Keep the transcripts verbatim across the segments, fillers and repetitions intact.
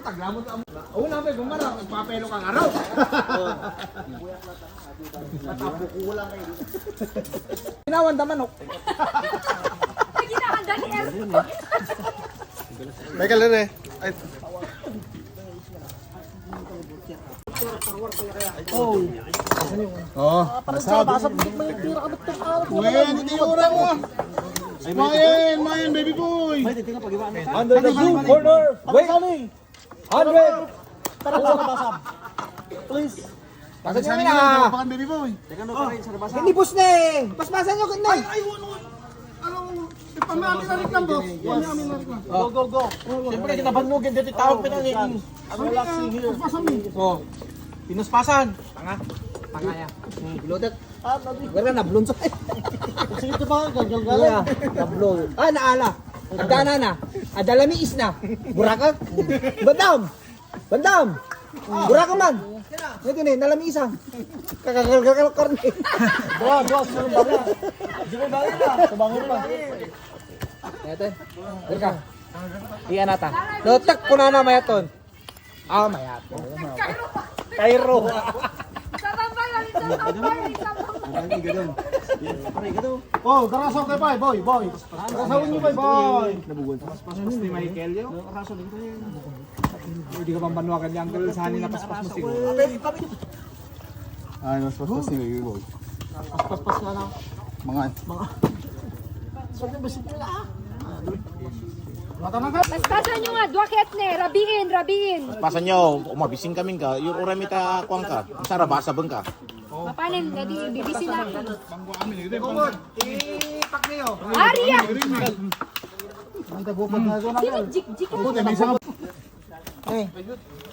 Taglamon ka. Oo, na, may gumana. Magpapelo ka nga raw. Matapo ko lang kayo. Ginawan da manok. Pagkinahan da ni Erwin. Michael, dali. Ay. Oh, nasab. Basa, basa, may tira ka, doktor, ah. Wen, iti oras mo. Mayan, mayan, baby boy. Under the blue corner. Wait. Hundred. Tara, tara, basa. Please. Pakisanyo na. Pakan, baby boy. Teka, no, pare, sa nabasa. Hindi, boss, ne. Paspasan nyo, ne. Ay, ay, wala, wala. Ano, ipamami na rin lang, boss. Ipamami na rin lang. Go, go, go. Siyempre, kinabanlugin dito, tao pinangin. Ano lang, paspasan mo. Oh. Pinaspasan. Tanga. Tanga yan. Hmm. Loaded. Ah, sabi. Wala na, blonso. Sige, ito pa, gagal-gagal. Wala, nablon. Ah, naala. Adana na. Adalamiis na. Burakak. Bandam. Bandam. Burakak man. Ito ni, nalamisan. Kakakalkal karne. Dua, dua, sa bangir. Di ba bangir na? Sa bangir pa. Ito. Berka. Iya nata. Lotek ko na na mayaton. Ah, mayat. Cairo. Sa tambay, sa tambay, sa tambay. Oh, karasaw kay boy, boy, boy. Karasaw niyo, boy, boy. Paspas ni Michael, yo. Karasaw dito, yo. Hindi ka pambanuagan ni Uncle Sunny na paspas mo siguro. Ay, mas paspas ni Baby Boy. Paspas na lang. Mga. Mga. Sabi, basta pala, ah. Mata na ka. Paspasan nyo nga, dua ket ne, rabiin, rabiin. Pasan nyo, umabising kami ka, yung uray mi ta kuwan ka, sa rabasa bang ka. Papanen, dadi, bibisi na. Bangko amin, ito yung bangko. Ipak niyo. Aria! Ang tagupag na ito na. Sino jik-jik? Ako, tayo may isang. Eh,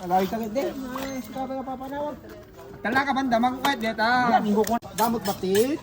alay ka, hindi. Ay, si Papa na papanawag. Talaga, banda, mangkwet, deta. Damot batik.